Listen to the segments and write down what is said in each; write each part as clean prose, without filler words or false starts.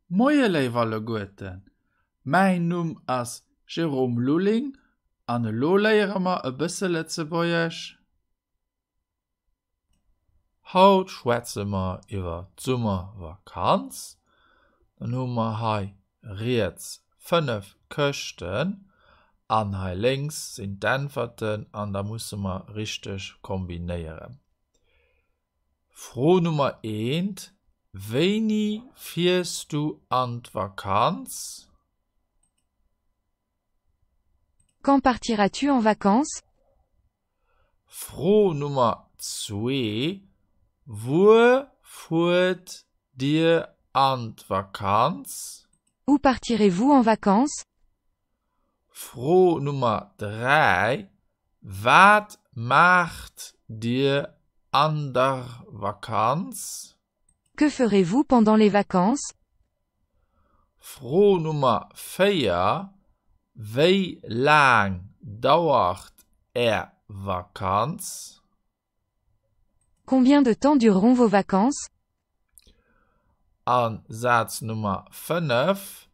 Moie léif alleguerten, mäin Numm ass Jérôme Lulling an elo léiere mer e bësse Lëtzebuergesch. Haut schwätze mer iwwer d'Summervakanz. Dann hu mer hei riets 5 Këschten an hei lénks sinn d'Äntwerten an da musse mer richteg kombinéieren. Fro Nummer eent, Wéini fiers du an d'Vakanz? Quand partiras-tu en vacances? Fro Nummer zwee, Wuer fuert Dir an d'Vakanz? Où partirez-vous en vacances? Fro Nummer 3, Wat maacht Dir an der Vakanz? Que ferez-vous pendant les vacances? Fro Nummer 4, Wéi laang dauert Är Vakanz? Combien de temps dureront vos vacances? A Saz Nummer 5,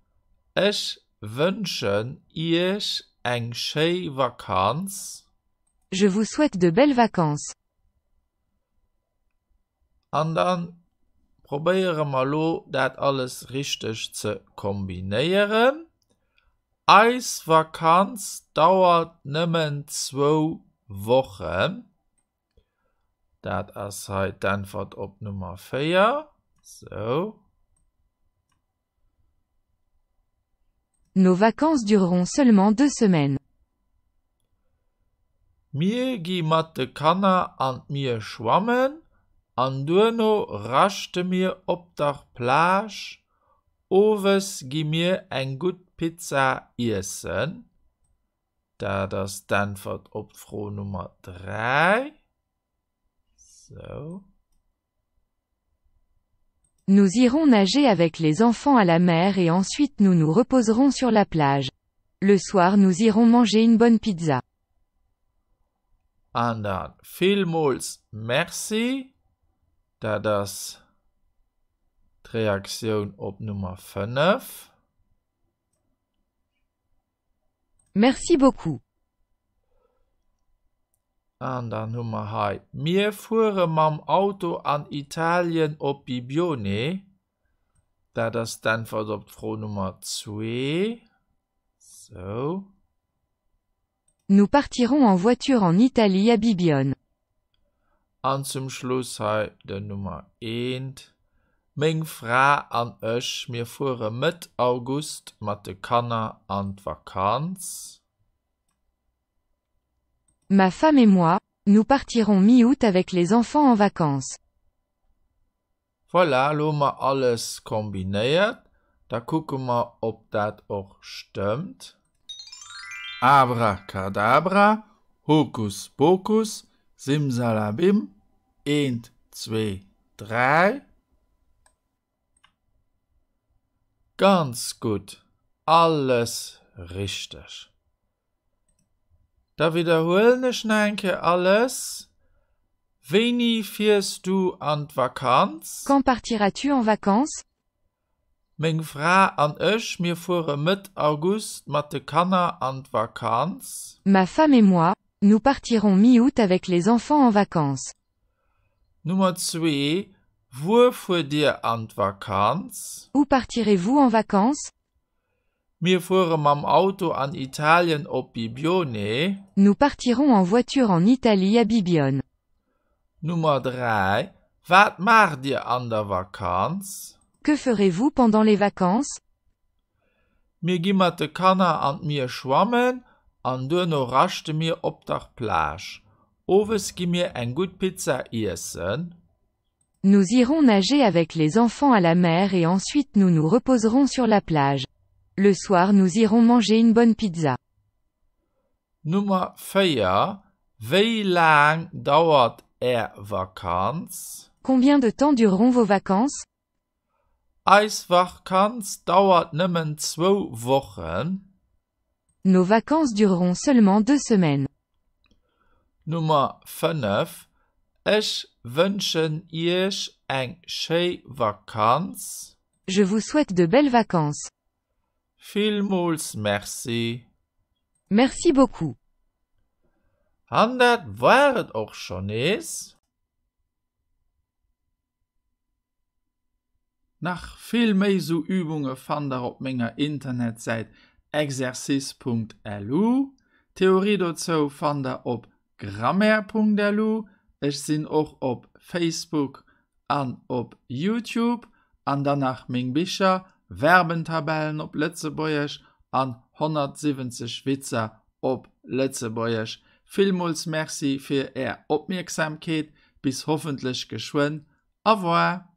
Ech wënschen Iech eng schéi Vakanz. Je vous souhaite de belles vacances. An da probéiere mer elo dat alles richteg ze kombinéieren. Eis Vakanz dauert nëmmen zwou Wochen. Dat ass hei d'Äntwert op Nummer 4. Sou. Nos vacances dureront seulement deux semaines. Mir gi mat de Kanner an d'Mier schwammen an duerno raschte mir op der Plage. Owes gi mir eng gutt Pizza iessen. Dat ass d'Äntwert op d'Fro Nummer 3. Sou. Nous irons nager avec les enfants à la mer et ensuite nous nous reposerons sur la plage. Le soir nous irons manger une bonne pizza. An dann villmools Merci. Dat ass d'Reaktioun op Nummer 5. Merci beaucoup. An dann hu mer hei, Mir fuere mam Auto an Italien op Bibione. Dat ass d'Äntwert op d'Fro Nummer zwee. Sou. Nous partirons en voiture en Italie à Bibione. An zum Schluss hei den Nummer eent, Meng Fra an ech, mir fuere Mëtt August mat de Kanner an d'Vakanz. Ma femme et moi, nous partirons mi-août avec les enfants en vacances. Voilà, elo hu mer alles kombinéiert. Da kucke mer, ob dat och stëmmt. Abracadabra, Hokus Pokus, Simsalabim, eent, zwee, dräi. Ganz gutt, alles richteg. Da widderhuelen ech nach eng Kéier alles. Wéini fiers du an d'Vakanz? Quand partiras-tu en vacances? Meng Fra an ech, mir fuere Mëtt August mat de Kanner an d'Vakanz. Ma femme et moi, nous partirons mi-août avec les enfants en vacances. Nummer zwee, Wuer fuert Dir an d'Vakanz? Où partirez-vous en vacances? Mir fuere mam Auto an Italien op Bibione. Nous partirons en voiture en Italie à Bibione. Nummer 3, Wat maacht Dir an der Vakanz? Que ferez-vous pendant les vacances? Mir gi mat de Kanner an d'Mier schwammen an duerno raschte mir op der Plage. Owes gi mir eng gutt Pizza iessen. Nous irons nager avec les enfants à la mer et ensuite nous nous reposerons sur la plage. Le soir nous irons manger une bonne pizza. Nummer 4, Wéi laang dauert Är Vakanz? Combien de temps dureront vos vacances? Eis Vakanz dauert nëmmen zwou Wochen. Nos vacances dureront seulement deux semaines. Nummer 5, Ech wënschen Iech eng schéi Vakanz. Je vous souhaite de belles vacances. Villmools Merci. Merci beaucoup. An dat war et och schonn nees. Nach vill méi sou Übunge fannt der op menger Internetsäit exercice.lu. D'Theorie dozou fannt der op grammaire.lu. Ech sinn och op Facebook an op Youtube. An dann nach meng Bicher, Verbentabellen op Lëtzebuergesch an 170 Witzer op Lëtzebuergesch. Villmools Merci fir är Opmierksamkeet. Bis hoffentlech geschwënn. Au revoir.